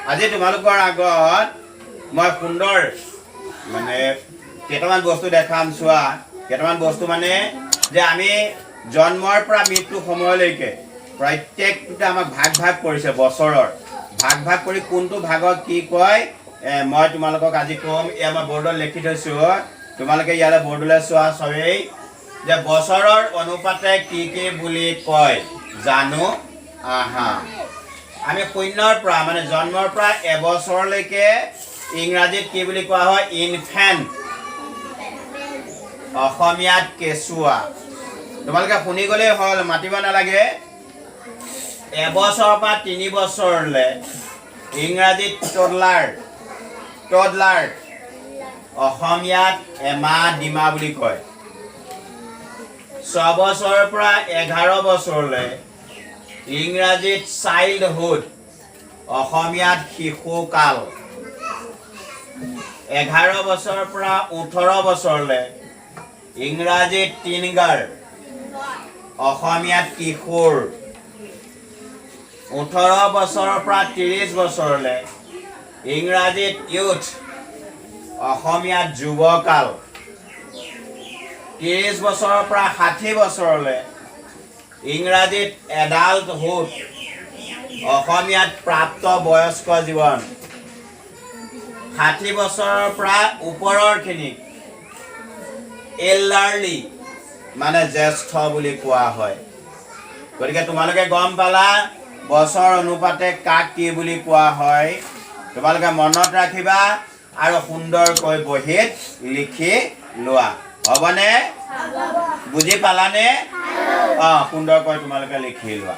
আজি তোমালোকৰ আগত মই সুন্দৰ মানে কেইটামান বস্তু দেখাম। চোৱা, কেইটামান বস্তু মানে যে আমি জন্মৰ পৰা মৃত্যু সময়লৈকে প্ৰত্যেকটোতে আমাক ভাগ ভাগ কৰিছে, বছৰৰ ভাগ ভাগ কৰি কোনটো ভাগত কি কয়, মই তোমালোকক আজি ক'ম। এই মই বৰ্ডত লিখি থৈছোঁ, তোমালোকে ইয়ালৈ বৰ্ডলৈ চোৱা চবেই, যে বছৰৰ অনুপাতে কি কি বুলি কয় জানো আহা। আমি শূন্যৰ পৰা, মানে জন্মৰ পৰা এবছৰলৈকে ইংৰাজীত কি বুলি কোৱা হয়? ইনফেণ্ট, অসমীয়াত কেঁচুৱা। তোমালোকে শুনি গ'লেই হ'ল, মাতিব নালাগে। এবছৰৰ পৰা 3 বছৰলৈ ইংৰাজীত টডলাৰ, টডলাৰ, অসমীয়াত এমা ডিমা বুলি কয়। 6 বছৰৰ পৰা 11 বছৰলৈ ইংৰাজীত চাইল্ডহুড, অসমীয়াত শিশুকাল। 11 বছৰৰ পৰা 18 বছৰলৈ ইংৰাজীত টিনেজাৰ, অসমীয়াত কিশোৰ। 18 বছৰৰ পৰা 30 বছৰলৈ ইংৰাজীত ইউথ, অসমীয়াত যুৱকাল। 30 বছৰৰ পৰা 60 বছৰলৈ ইংৰাজীত এডাল্টহুড, অসমীয়াত প্ৰাপ্ত বয়স্ক জীৱন। 60 বছৰৰ পৰা ওপৰৰখিনিক এল্ডাৰলি, মানে জ্যেষ্ঠ বুলি কোৱা হয়। গতিকে তোমালোকে গম পালা বছৰ অনুপাতে কাক কি বুলি কোৱা হয়। তোমালোকে মনত ৰাখিবা আৰু সুন্দৰকৈ বহীত লিখি লোৱা। হ'বনে? বুজি পালানে? অঁ, সুন্দৰকৈ তোমালোকে লিখি লোৱা।